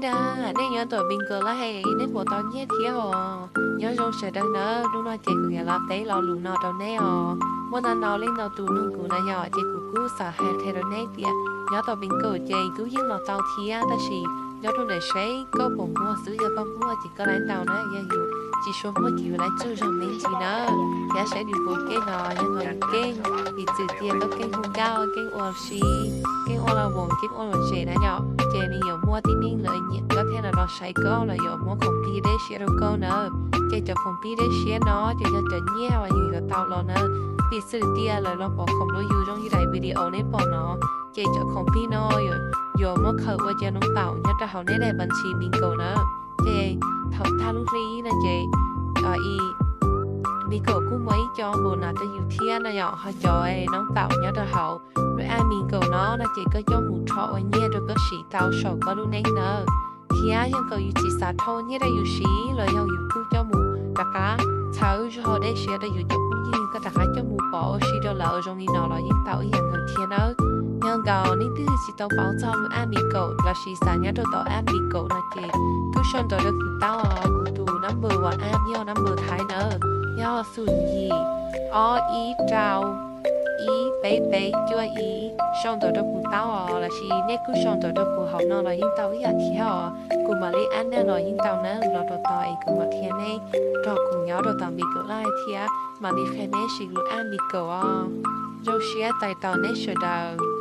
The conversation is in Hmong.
Dag, nej nyob tom Bingo Laj, nej puas tau nyiaj thiab os? Nyob zoo sawv daws nawb, hnub no ces kuv yuav los teb lo lus no rau neb os. Muaj ntau ntau leej ntau tus nug kuv na yom, ces kuv kuj xav hais qhia rau neb tias nyob tom Bingo ces kuj yeej los tau thiab, tab sis nyob rau ntawm seb koj puas muaj xwb, yog koj muaj ces koj laib ntau na, yog yus tsis tshua muaj ces yus laib tsaug zog me ntsis na. Thiab saib nws puas keej no, yog no yus keej, piv txwv tias koj keej hu nkauj, keej ua si, keej ua laj voos, keej ua lom zem na yom, ces nws yuav muaj tib neeg lawv nyiam koj thiab lawv los saib koj, lawv yuav muab khoom plig dej siab rau koj na. Ces cov khoom plig dej siab no ces yog cov nyiaj uas yus yuav tau los na. Piv txwv tias lawv los pom khoom rau yus zoo li daim video nej pom no, ces cov khoom plig no yuav muab khaws ua cov noob paum nyob rau hauv neb daim pab ntsis Bingo na. Ces thaum tag lub hli no ces Bingo kuj muaj ib co bonus rau yus thiab no yom, ho cov noob paum nyob rau hauv lub app Bingo no no ces koj coj mus rho ua nyiaj rau koj siv tau saum koj lub neej nawb. Thiab yog kom yus tsis xav rho nyiaj rau yus siv los yog yus kuj coj mus rov qab txhawb zog dej siab rau yus cov phooj ywg, koj rov qab coj mus pov ua si rau lawv zoo li no los yeej tau ib yam nkaus thiab nawb. Yog nkaus nej twg tsis tau paub txog lub app Bingo lossis xav nyob rau tom app Bingo no ces kuj sau ntawv rau kuv tau os, kuv tus number WhatsApp yog number Thaib nawb, yog xoom yim ob ib rau ib peb peb cuaj ib. Sau ntawv rau kuv tau os, lossis nej kuj sau ntawv rau kuv hauv no los yeej tau ib yam thiab os. Kuv mam li add nej los yeej tau nawb, los rau tod es kuv mam qhia neb, rau kuv nyob rau tom Bingo Laj thiab mam li qhia neb siv lub app Bingo os. Zoo siab tais tos neb sawv daws.